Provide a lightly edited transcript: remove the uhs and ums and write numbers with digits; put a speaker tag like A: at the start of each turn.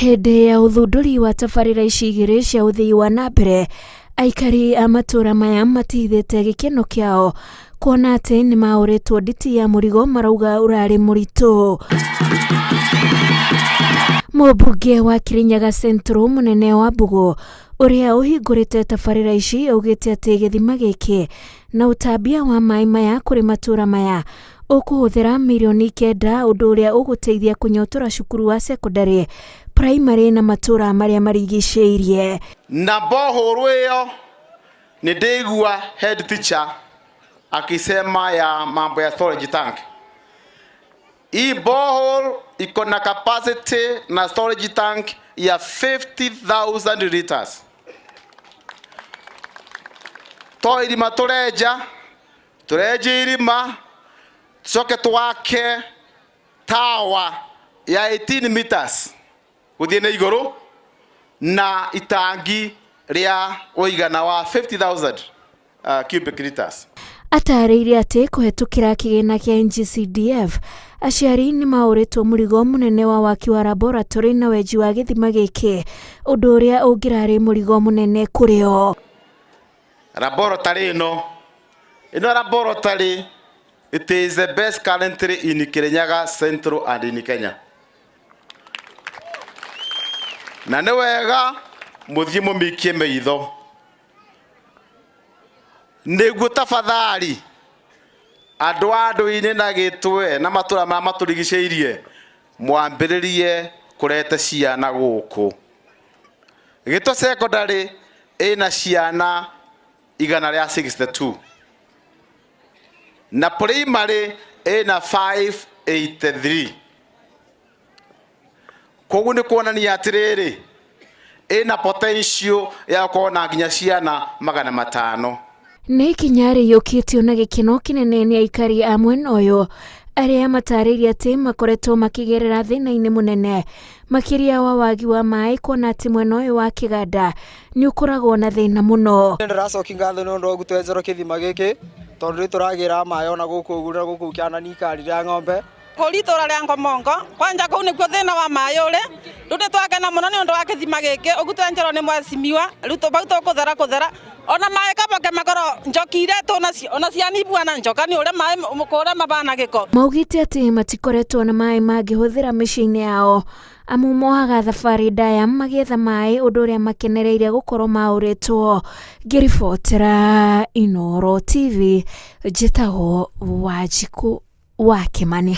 A: Hĩndĩ ya ũthundũri wa tabarĩra ici igĩrĩ cia ũthii wa na mbere, aikari a matũra maya matihithĩte gĩkeno kĩao kuona atĩ nĩ maũrĩtwo nditi ya mũrigo marauga ũrarĩ mũritũ. Mũmbunge wa Kirinyaga Central mũnene wa Mbugũ ũrĩa ũhingũrĩte tabarĩra ici augĩte atĩ gĩthima gĩkĩ na ũtambia wa maĩ maya kũrĩ matũra maya ũkũhũthĩra mirioni 9 ũndũ ũrĩa ũgũteithia kũnyotora cukuru wa cekondarĩ, primary na matũra marĩa marigicĩirie.
B: Na borehole ĩyo nĩ ndĩigua head teacher akisema ya mambo ya storage tank. Hii borehole iko na capacity na storage tank ya 50,000 liters. To irima tũrenja, tũrenje irima, tucoke twake tower ya 18 meters gũthiĩ na igũrũ na itangi rĩa ũigana wa 50,000 cubic liters.
A: Atarĩirie atĩ kũhetũkĩra kĩgĩna kĩa NGCDF, aciari nĩ maũrĩtwo mũrigo mũnene wa waki wa laboratory na wenji wa gĩthima gĩkĩ, ũndũ ũrĩa ũngĩrarĩ mũrigo mũnene kũrĩ o.
B: Laboratory ĩno, ĩno laboratory, it is the best currently in Kirinyaga Central and in Kenya. Na nĩ wega mũthiĩ mũmĩikie maitho nĩguo tafadhali andũ a ndũinĩ na gĩtwe na matũra marĩa matũrigicĩirie mwambĩrĩrie kũrete ciana gũkũ. Gĩtwe secondary ĩna ciana igana rĩa 62 na primary ĩna 583. Koguo nĩ kuonania atĩrĩrĩ, ĩna potential ya gũkorwo na nginya ciana 500.
A: Nĩ ikinya rĩiyũkĩtio na gĩkeno kĩnene nĩ aikari a mwena ũyũ arĩa matarĩirie atĩ makoretwo makĩgerera thĩna-inĩ mũnene makĩria wa wagi wa maĩ kuona atĩ mwena ũyũ wa kĩganda nĩ ũkoragwo na thĩna mũno.
C: Ndĩracokia ngatho nĩ ũndũ wa gũtwenjerwo kĩthima gĩkĩ tondũ rĩu tũragĩra maĩ ona gũkũ ũguo na gũkũ kĩanda nĩ ikari rĩa ng'ombe.
D: Kũri itũra rĩa Ngomongo kwanja kũu nĩkuo thĩna wa maĩ ũrĩ. Rĩu nĩ twakena mũno nĩ ũndũ wa kĩthima gĩkĩ ũguo twenjerwo nĩ mwecimiwa rĩu bau tũkũthera kũthera ona maĩ kaboke makorwo njoki iria tũnacio ona ciana ibuana njoka nĩ ũrĩa maĩ kũrĩa mabana gĩko.
A: Maugĩte atĩ matikoretwo na maĩ mangĩhũthĩra mĩciĩ-inĩ yao amu mohaga thabarĩ ndaya magĩetha maĩ ũndũ ũrĩa makenereire gũkorwo maũrĩtwo. Ngĩribotera Inooro TV njĩtagwo Wanjikũ wa Kĩmani.